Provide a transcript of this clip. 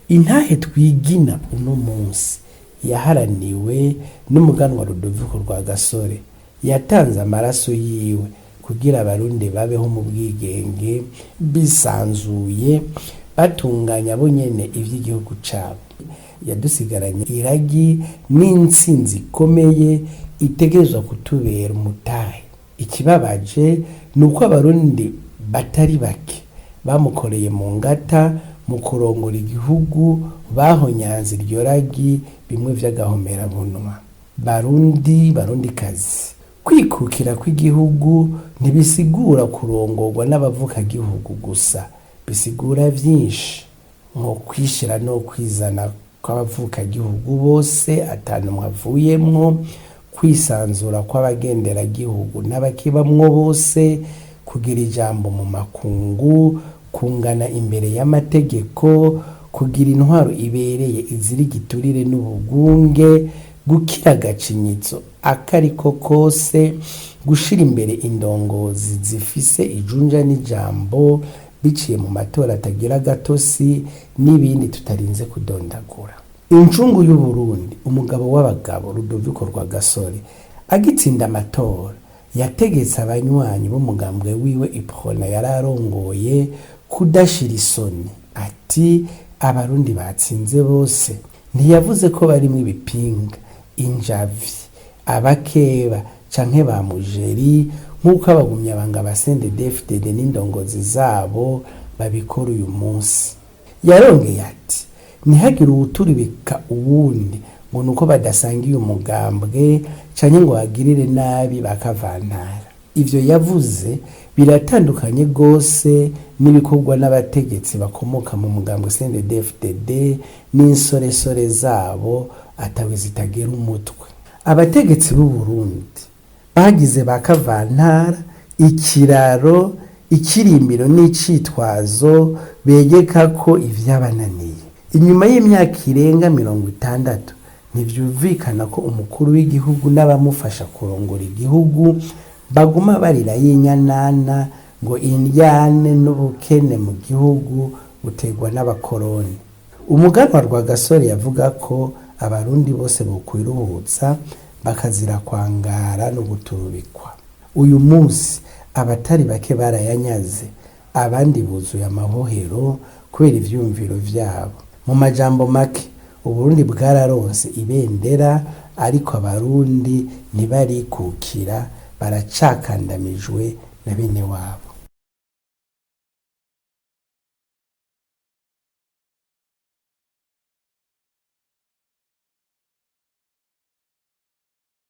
Intahe twigina uno munsi yaharaniwe n'umuganwa Rudoviko Rwagasore, yatanze amaraso yiwe kugira Abarundi babeho mu bwigenge, bisanzuye, batunganya bonyene ivy'igihugu cabo. Yadusigaranye iragi n'intsinzi ikomeye itegerezwa kutubera umutahe. Ikibabaje ni uko Abarundi batari bake bamukoreye mu ngata mu kurongora igihugu, bahonyanze iryo ragi bimwe vy'agahomerabunwa. Barundi, Barundikazi, kwikukira kw'igihugu ntibisigura kurongorwa n'abavukagihugu gusa, bisigura vyinshi nko kwishira no kwizana kw'abavukagihugu bose atanumwe avuyemwo, kwisanzura kw'abagenderagihugu n'abakibamwo bose, kugira ijambo mu makungu, kungana imbere y'amategeko, kugira intwaro ibereye izira igiturire n'ubugunge, gukira agacinyizo akariko kose, gushira imbere indongozi zifise ijunja n'ijambo biciye mu matora atagira gatosi, n'ibindi tutarinze kudondagura. Incungu y'Uburundi, umugabo w'abagabo Rudoviko Rwagasore, agitsinda amatora yategetse abanywanyi b'umugambwe wiwe Iprona yari arongoye kudashira isoni, ati: "Abarundi batsinze bose." Ntiyavuze ko barimwo ibipinga, injavi, abakeba canke ba mujeri, nk'uko abagumyabanga ba CNDD-FDD n'indongozi zabo babikora uyu munsi. Yarongeye ati: "Ntihagire uwuturubika uwundi ngo nuko badasangiye umugambwe canke ngo bagirire nabi bakavantara." Ivyo yavuze biratandukanye gose n'ibikorwa n'abategetsi bakomoka mu mugambwe CNDD-FDD n'insoresore zabo atawe zitagera umutwe. Abategetsi b'u Burundi bagize ba kavantara ikiraro, ikirimbiro n'icitwazo begeka ko ivyabananiye. Inyuma y'imyaka irenga 60, ntivyumvikana ko umukuru w'igihugu n'abamufasha kurongora igihugu baguma barira y'inyanana ngo indyane n'ubukene mu gihugu buterwa n'abakoroni. Umuganwa Rwagasore yavuga ko Abarundi bose bokwiruhutsa, bakazira kwangara no guturubikwa. Uyu munsi abatari bake barayanyaze, abandi buzuye amabohero kubera ivyumviro vyabo. Mu majambo make, Uburundi bwararonse ibendera, ariko Abarundi ntibarikukira, baracakandamijwe na bene wabo.